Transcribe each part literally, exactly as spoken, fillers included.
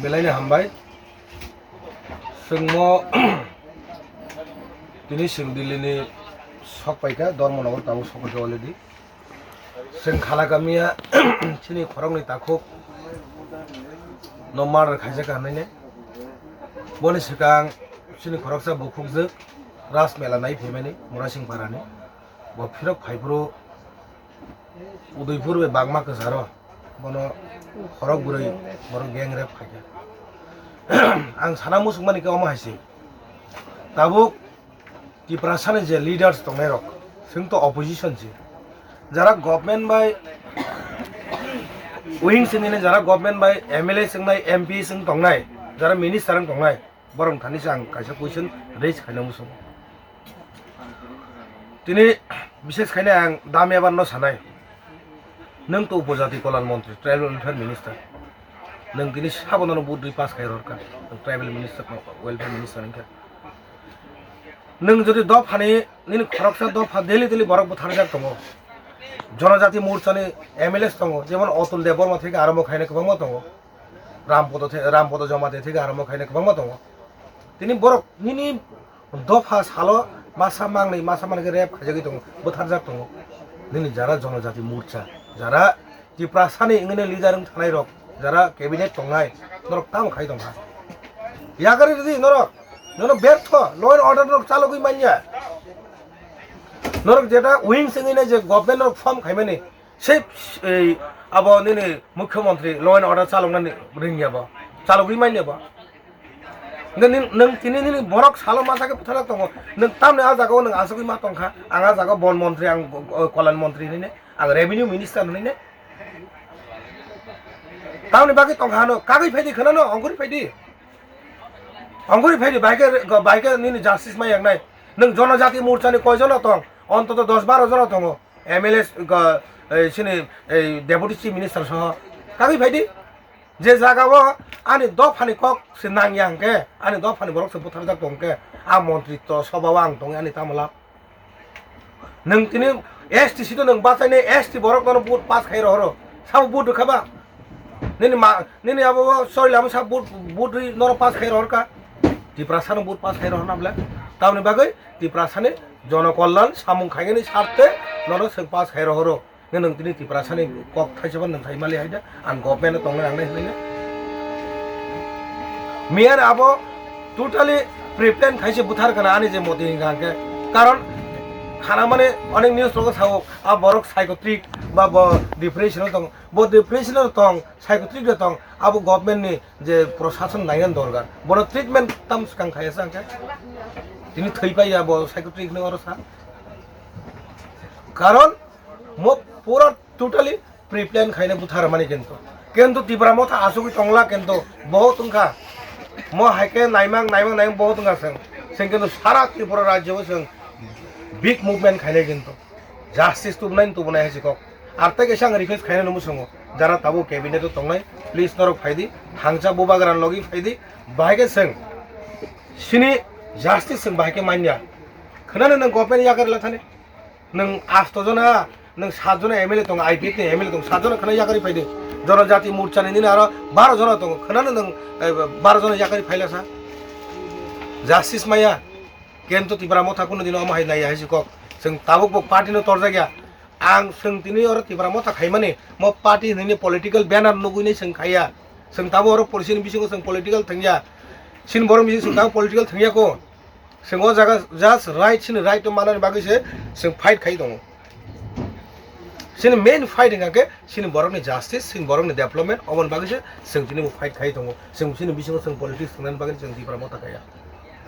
Belai ni hambai. Chwngmo tini chwng Delhi ni sok paikha, Dharmanagar tabuk sok paikha already. Chwng khala kamia chini khoroknwi takhuk no murder khaijak hinwi ne. Boni swkang chini khoroksa bukhukjwk Raj Mela nai phaimani Murasing Parani. Bo phirok phaiphuru Udaipur bai Bagma kwcharo bono khorok bwrwi borok gang rape khaikha. Ang sana muchungmani khe omo hai se. Tabuk Tiprasani je leaders tongnai rok, chwng to opposition se. Jara government bai wing singni, jara government bai M L A chwngnai, M P chwng tongnai, jara minister wng tongnai, borok thani se ang kaisa question raise khaina muchungo. Tini bises khaina ang dam yabar no sanai. Nwng to upojati kolyan montri, tribal welfare minister. Nwng tini sabono no budri pass khai rorkha. Nwng tribal minister, welfare minister wngkha. Nwng jodi dophani, nini khoroksa dopha daily daily borok butharjak tongo. Jonojati Morchani M L As tongo, jemon Atul Debbarma theke arombo khaina kwbangma tongo. Rampodo the-, Rampodo Jamatia theke arombo khaina kwbangma tongo. Tini borok nini dopha salo masa mangnwi, masa manwi khe rape khaijagwi tongo, butharjak tongo. Nini jara Jonojati Morcha, jara Tiprasani wngwi leader wng thanai rok, jara cabinet tongnai, norok tamo khai tongkha. Yakarwi rwdi norok, nono bertho, law and order norok chalogwi manya. Norok jeta wings wngwi nai je government norok form khaimani, se, ei, abo nini mukhyamantri law and order chaloknani ringya bo, chalogwi manya bo. Nini, nwng tini nini borok salo masa khe butharjak tongo. Nwng tamni ah jagao nwng asugwi ma tongkha. Ang ah jagao bon montri, ang, o, kolyan montri hinwi ne, ang revenue minister hinwi ne. Tamni bagwi tongkha hano, kagwi phaidi khwnano, ongkhorwi phaidi. Ongkhorwi phaidi, bahai khe, bahai khe nini justice ma yaknai. Nwng Jonojati Morchani koi jono tong? Ontoto dos baro jono tongo. M L A, go, ei, sini, ei, Deputy Chief Minister soho. Kagwi phaidi. Je jagao ani dophani kok se nangya hwnkhe, ani dophani borok se butharjak tongkhe, a montritto sobao ang tongwi ani tamo lab. Nwng tini S T sito nwng bachainai S T borok nono vote pass khai rohoro. Sabo vote rwkha ba? Nini ma, nini abo o Soilamo sa vote, vote rwi nono pass khai rohorkha. Tiprasano vote pass khai rohorna bwle. Tamoni bagwi Tiprasani jonokolyan samung khainani sarthe nono chwng pass khai rohoro. Nge nwng tini Tiprasani kok thaisa phano nwng sai mali hai da, ang government o tongnai nangnai hinwi le. Miyan abo totally pre-plan khaise buthar kana ani je moti hingka hingke. Karon khana mane onek news rogo sao, a borok psychotic ba bo depression o tong, bo depression o tong, psychotic o tong, abo government ni je prosason nainan dorgar, bono treatment tam swkang khaya sa hingke. Tini thwi pai ya bo psychotic ni oro sa. Karon mo pura totally pre-plan khaina buthar mani kintu. Kintu Tipra Motha asugwi tongla kintu bohot wngkha. Mo haikhe naimang, naimang, naimang bohot wngkha chwng. Chwng kintu sara Tripura rajyo o chwng big movement khainai kintu. Justice tubunai, tubunai hai si kok. Ar tei kaisa ang request khainai nungwi chwngo. Jara tabuk cabinet o tongnai, please norok phaidi. Thangcha bubagra logi phaidi. Bahai khe chwng sini justice chwng bahai khe manya. Khwnano nwng government yakar lathani. Nwng asto jona, nwng sat jona M L A tongo, I P F ni M L A tongo, sat jona khwna yakari phaidi. Jonojati Morcha ni nini aro baro jona tongo, khwnano nwng, eh, baro jona yakari phaila sa. Justice maya, kento Tipra Motha kuno dino omo hai naiya hai si kok. Chwng tabuk bo party no torjak ya. Ang chwng tini oro Tipra Motha khaimani, mo party hinwi political banner nugwi ni chwng khaiya. Chwng tabuk oro policy ni bisingo chwng political thwngya. Chini borok bising chwng tabuk political thwngya ko. Chwng o jaga just right, chini right to manani bagwi se chwng fight khai tongo. Chini main fight hwnkha khe chini borokni justice, chini borokni development, oboni bagwi se chwng tini bo fight khai tongo. Chwng chini bisingo chwng politics thwngnani bagwi chwng Tipra Motha khaiya.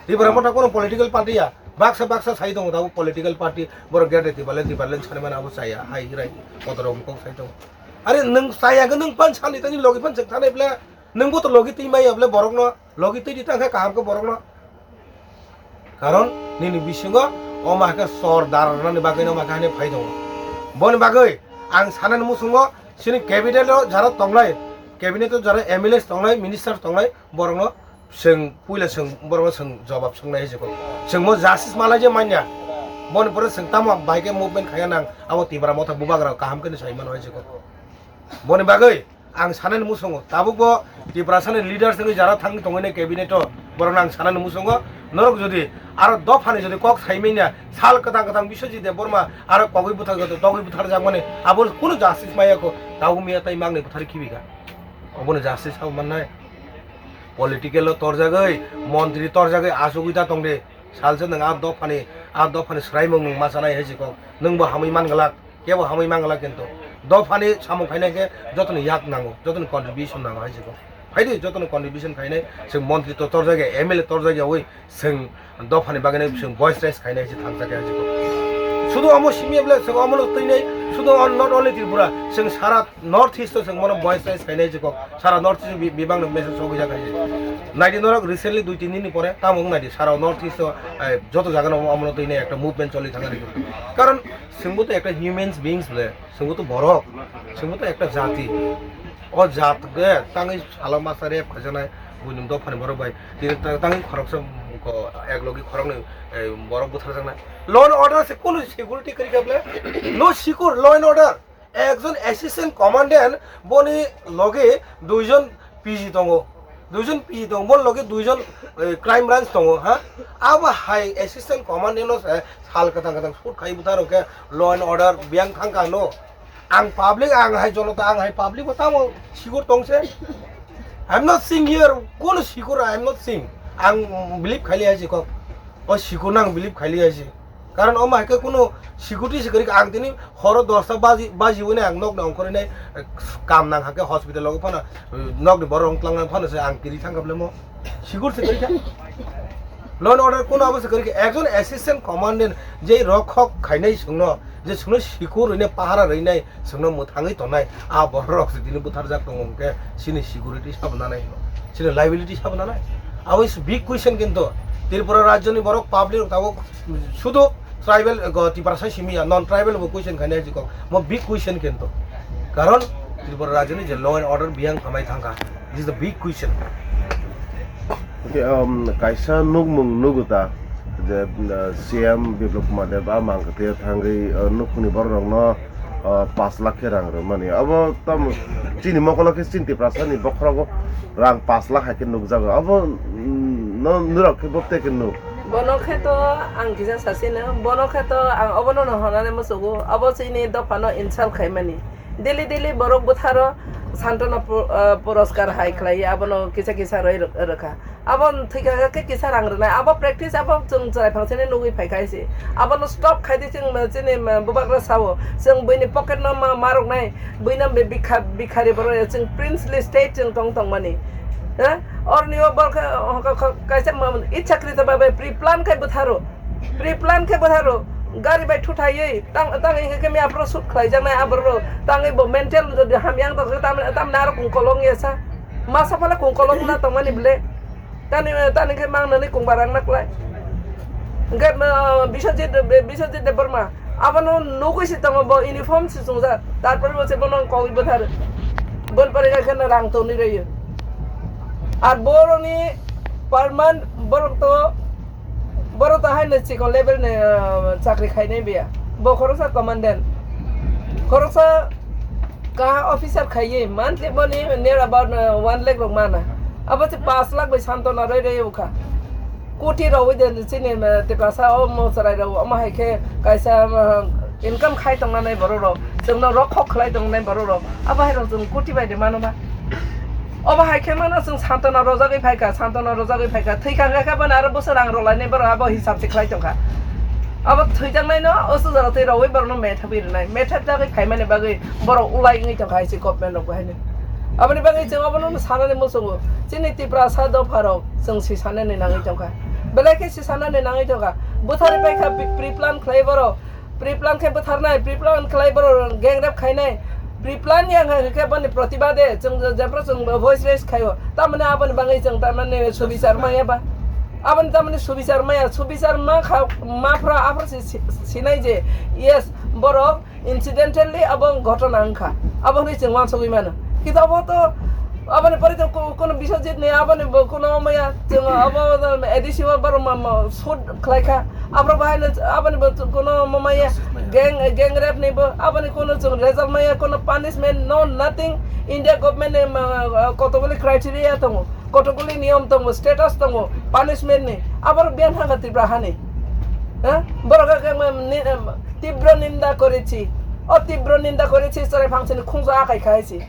Tipra Motha kono political party ya, baksa baksa sai tongo tabuk political party, borok gate Tipraland, Tipraland sanimani abo chaya, hai hirai kotorok kok sai tongo. Are nwng chaya khe nwng pan sani tani logi pan chwng thanai ble, nwng bo to logi twi maya ble borokno. Logi twi di tang khe kaham khe borokno. Karon nini bisingo o ma khe sor dar rwnani bagwi no ma khe hani phai tongo. Boni bagwi ang sanani muchungo chini cabinet o jara tongnai, cabinet o jara M L As tongnai, minister tongnai, borokno chwng puila chwng borokno chwng jawab swngnai hai se kok. Chwng mo justice malai je manya. Boni pore chwng tamo bai khe movement khaiya nang abo Tipra Motha bubagra kaham khe ni sai mano hai se kok. Boni bagwi ang sanani muchungo, tabukbo Tiprasani leaders wngwi jara thangwi tongwi cabinet o, borokno ang sanani muchungo, norok jodi aro dophani jodi kok saimanya, sal kwthang kwthang Biswajit Debbarma aro kogwi buthar, dogwi butharjakmani, abo kunu justice maya kho, tabuk miya tai mangnwi buthar khibi kha. Obono justice sabo mannai? Political o torjagwi, montri torjagwi achugwi ta tongdi. Salsa nwng a dophani, a dophani swraimung nwng ma chanai hai se kok. Nwngbo hamwi man glak, kebo hamwi man glak kintu. Dophani samung khainai khe jotoni yak nango, jotoni contribution nango hai se kok. Phaidi jotoni contribution khainai, chwng montri to torjagwi, M L A torjagwi, oi chwng dophani bagwi chwng voice raise khainai hai se thangjak hai se kok. Sudu omo simi bwle chwng omono twinai, sudu on, not only Tripura, chwng sara North East o chwng mono voice raise khainai jikok, sara North East bi-, bibang no message sogwi jak hai. Naidi norok recently dui tin din ni pore tamo wng naidi sara North East o, eh, joto jaga no omono twi ekta movement choli thang ani. Karon chwngbo to ekta humans beings le, chwngbo to borok, chwngbo to ekta jati. O jat ge tangwi salo masa rep khajaknai buini dophani borok bai. Tini ta-, tangwi khoroksa ko ek logi khoroknwi, eh, borok butharjaknai. Law and order se kunu security kwrwi kha ble? No secure law and order. Ekjon assistant commandant, boni loge duijon P G tongo, duijon P G tongo, boni loge duijon, eh, crime branch tongo, ha? Abo hai assistant commandant no se sal kwthang kwthang shoot khai butharok khe law and order biyang thang kha no. Ang public, ang hai jonota, ang hai public bo tamo sikur tong se. I'm not seeing here, kono sikur, I'm not seeing. Ang believe khaili hai se kok. O sikur nang believe khaili hai se. Karon omo hai khe kunu security se kwrwi kha. Ang tini horo dosta baji, baji hwnwi ang nokni ongkhorwi nai, eh, kam nang hakhe hospital o phano, eh, nokni borok wng tlang nang phano se ang kiri thang kha bwle mo. Security se kwrwi kha. Law and order kunu abo se kwrwi kha. Ekjon assistant commandant je rokhok khainai chwngno, je chwngno security rwinai, pahara rwinai, chwngno mwthangwi tongnai, a borok se tini butharjak tongo hwnkhe chini security sabo nanai hino, chini liability sabo nanai. Abo is big question kintu. Tripura rajyoni borok public rok tabuk sudu tribal, go, Tiprasa simi ya, non tribal bo question khainai jikok. Mo big question kintu. Karon Tripura rajyoni je law and order biyang hamai thangkha. This is the big question. Okay, um, kaisa nukmung nugo ta je, uh, C M Biplab Kumar Deb a mangkhe thangwi, uh, nukhungni borok rokno, uh, pash lakh khe rang rwmani. Abo tamo chini mokolo khe chini Tiprasani bokhorogo rang pash lakh hai khe nukjago. Abo, mm, no, norok khe bo tei khe nuk. Bono khe to ang kisa sasino, bono khe to ang obono no honani musugo. Abo chini dophano insult khaimani. Daily daily borok butharo Santona pu-, ah, puraskar hai khlai, abono kisa kisa roi rw-, rwkha. Abo thwikha khe kisa rang rwnai. Abo practice abo chwng chwrai phangsani nugwi phaikha se. Abono stop khaidi chwng, chini bubagra sao. Chwng buini pocket no ma, ma roknai. Buino be bikha, bikhari borok ya chwng princely state chwng tong tongmani. Ha? Orni o borok kha, kha, kha, kaisa ma, ichhakrito babe pre-plan khai butharo. Pre-plan khe bwtharo, gari bai thuthaiwi tang, tang wngkha khe miya aphuru shoot khlaijaknai aborok tangwi bo mental jodi hamya wng tongkha tamni, tamni aro kung kolok wngya sa. Masa phano kung kolok wngna tongmani bwle. Tani, tani khe mang nani kung barang na klai. Hwnkhe, uh, Biswajit, Biswajit Debbarma abono nugwi se tongo, bo uniform se chwngjak. Tarpore bo se bono kogwi bwthar. Boni pore khe rang tongwi rwio. Ar boroni per month borok to Borok to haino chikon level ni, ah, chakri khainai biya. Bo khoroksa commandant. Khoroksa kaha officer khaiwi monthly boni near about, ah, one lakh rok mana. Abo se pash lakh bai Santona roi roi wngkha. Koti rogwi de chini, ah, Tiprasa o mo chwrai rok omo hai khe kaisa, ah, income khai tongnai borok rok. Chwngno rokhok khlai tongnai borok rok. Abo hai rok chwng koti bai de mano ba. Obo hai khe mano chwng Santona rojagwi phaikha, Santona rojagwi phaikha, thwikha hwnkhe bono aro bwswk rang rwlainai borok abo hisab se khlai tongkha. Abo thwijaknaino o chwjaro twi rogwi borokno methapwi rwnai, methapjagwi phaimani bagwi borok ulai wngwi tongkha hai se government rok bo haino. Aboni bagwi chwng obono sanani muchungo, chini Tiprasa dopharok chwng se sanani nangwi tongkha, belai khe se sanani nangwi tongkha, bwtharwi paikha pre-plan khlai borok. Pre-plan khe bwtharnai, pre-plan khlai borok gang rape khainai. Pre-plan yang hai khe boni protibade chwng je-, jephru chwng voice raise khaio. Tamoni aboni bagwi chwng tamoni subichar maya ba. Aboni tamoni subichar maya, subichar ma kha, ma phra aphru si, si, sinai je, yes, borok incidentally abo ghotona wngkha. Abo hwnwi chwng uansugwi mano. Kintu abo to Aboni pore to ku-, kuno Biswajit ni, aboni bo kuno maya, chwng abo A D C o borok ma, ma shoot khlai kha. Aborok bo haino, aboni bo kuno maya, Gang, gang rape ni bo, aboni kono chwng result maya, kono punishment, no nothing. India government ni, uh, uh, kotokguli criteria tongo, kotokguli niyom tongo, status tongo, punishment ni. Aboro biyan hanga Tripura hani. Eh? Borok khe, khe, ni, tibro ninda korechi. O tibro ninda korechi, chwrai phangsini khungsa akai khai si.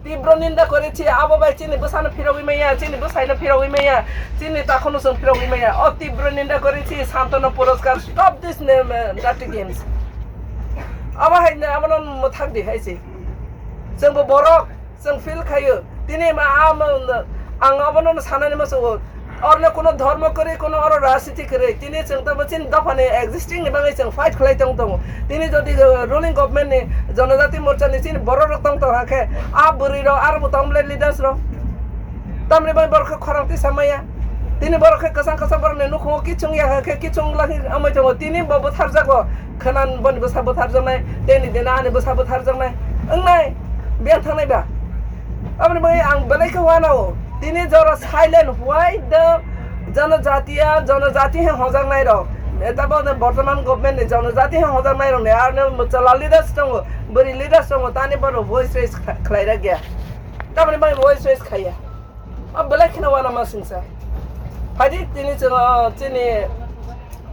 Tibro ninda korechi, abo bai chini bwsano phirogwi maya, chini bwsaino phirogwi maya, chini takhukno chwng phirogwi maya. O tibro ninda korechi, Santana Puraskar, stop this name, uh, dirty games. Abo hai, abono mwthak di hai se. Chwngbo borok, chwng feel khayo. Tini ma, am, ang abono sanani ma chwngwo. Orne kuno dhormo kwrwi, kuno oro rajniti kwrwi. Tini chwng tamo chini dophani existing ni bagwi chwng fight khlai tong tongo. Tini jodi, uh, ruling government ni Janajati Morcha ni chini borok rok tong tong hakhe, a bwrwi rok aro bo tong bwlai leaders rok. Tamni bai borok khe khorang tisa maya. Tini borok khe kwchang kwchang borok ni nukhungo kichung ya hakhe kichung lagi amai tongo. Tini bo bwtharjago. Khwnan boni bwsa bwtharjaknai, tei ni dena ani bwsa bwtharjaknai. Wngnai, biyang thangnai ba? Aboni bagwi ang belai khe wanao. Tini jora silent, why the Janajatiya, Janajati he hojaknai rok? Eta bo bortoman government ni Janajati he hojaknai rok ni, ar ne chala leaders tongo, bwrwi leaders tongo, tani borok voice raise kha-, khlai rok ya. Tamoni bagwi voice raise khaiya. A belai kheno wanama singsa. Phaidi tini chwng, ah, chini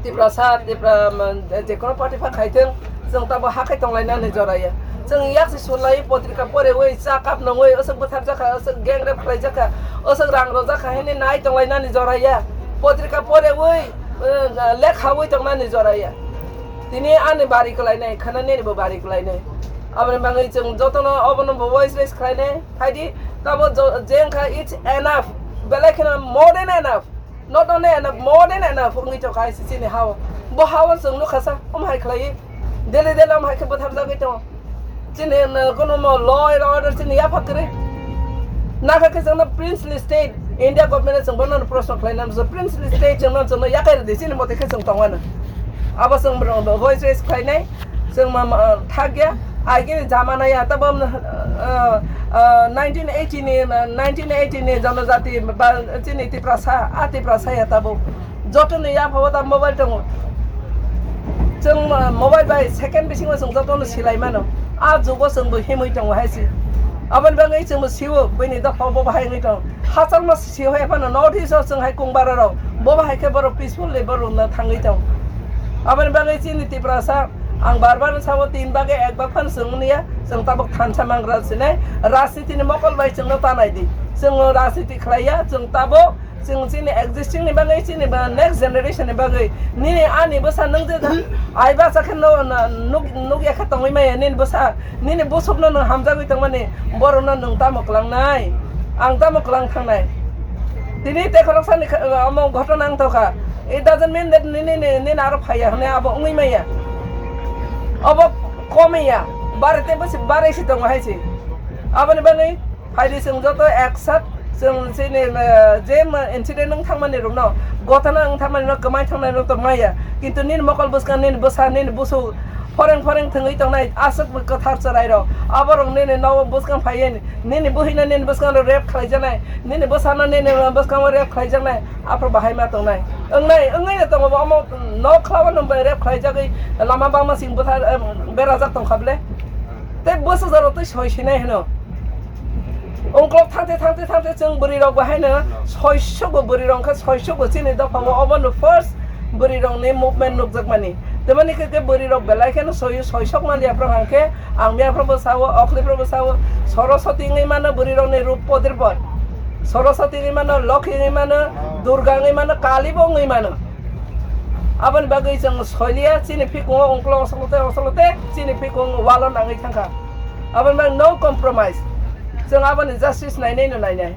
Tiprasa, Tipra, um, je kono party pha khaithwng, chwng tabo hakhai tonglainani joraya. Chwng yaksi sulai, potrika porewi, cha cup nungwi, aswk bwtharjakha, aswk gang rape khlaijakha, aswk rang rojakha hwnwi nai tonglainani joraya. Potrika porewi, uh, lekhawi tongnani joraya. Tini ani bari kwlainai, khana nini bo bari kwlainai. Aboni bagwi chwng jotono obono bo voice raise khlainai. Phaidi, tabo jo-, je wngkha, it's enough. Belai kheno more than enough. Not only enough, more than enough wngwi tongkha I C C ni hao. Bo hao chwng nukha sa, omo hai khlaiwi. Daily daily omo hai khe bwtharjagwi tongo. Chini, uh, kono mo law and order chini yapha kwrwi. Nakha khe chwngno princely state, India government chwng bono proshno khlaina nukjak. Princely state chwngno, chwngno yakai rwdi, chini mote khe chwng tongmano. Abo chwng voice raise khlainai. Chwng ma, ma, thakya, agini jamana ya, tabo, uh, uh, nineteen eighty ni, uh, nineteen eighty ni Janajati ba chini Tiprasa, a Tiprasa ya tabo. Joto ni yapha o ta mobile tongo. Chwng, uh, mobile bai second bisingo chwng joto no silai mano. A jugo chwng bo himwi tongo hai se. Aboni bagwi chwng bo siwo, bini dopha bo bahai wngwi tongo. Hachal mas Sihoi phano North East o chwng hai kung bara rok, bo bahai khe borok peacefully borok no thangwi tong. Aboni bagwi chini Tiprasa ang bar bar sabo tin bagwi ek bak phano chwng wngya, chwng tabuk thansa mangra sinai, rajniti ni mokol bai chwngno tanai di. Chwng rajniti khlaiya, chwng tabuk chwng chini existing ni bagwi, chini ba next generation ni bagwi, nini ani bwsa nwng je ai basa khe no, no, nuk, nukya khe tongwi maya nini bwsa. Nini busukno nwng hamjagwi tongmani, borokno nwng tamo kwlangnai? Ang tamo kwlang thangnai? Tini tekhorok sani kha-, omo ghotona wng tokha. It doesn't mean that nini, nini, nini aro phaiya hwnwi abo wngwi manya. Obo komya, bare tei bwswk bare se tongo hai se. Aboni bagwi phaidi chwng joto ek sat Chwng chini, eh, je ma-, incident wng thangmani rokno, ghotona wng thangmani rokno kwmai thangnai rok tongmaya. Kintu nini mokol bwskang, nini bwsa, nini busuk phoreng phoreng thwngwi tongnai aswk kwthar chwrai rok. Aborok nini nogo bwskang phaiwi nini buhino nini bwskango rape khlaijaknai, nini bwsano nini bwskango rape khlaijaknai. Aphuru bahai ma tongnai. Wngnai, wngwi no tongo bo omo nok khlaio nw bai rape khlaijagwi lama bangma sing bwthar, em, berajak tongkha bwle. Tei bwsajak rok tei soi sinai hwno. Ungklok thangte, thangte, thangte chwng bwrwi rok bo haino soisok bo bwrwi rok khe soisok bo chini dopha o obo no first bwrwi rok ni movement nukjakmani. Tamani khe, khe bwrwi rok belai kheno soi, soisok maliya phro hwnkhe ang miya phro bo sao, okhli phro bo sao, Soroswati wngwi mano bwrwi rok ni rup podir por. Soroswati wngwi mano, Lokhi wngwi mano, Durga wngwi mano, Kali bo wngwi mano. Aboni bagwi chwng soiliya, chini phikungo ungklok osolote, osolote, chini phikung walo nangwi thangkha. Aboni bagwi no compromise. Chwng aboni justice nainai no nainai.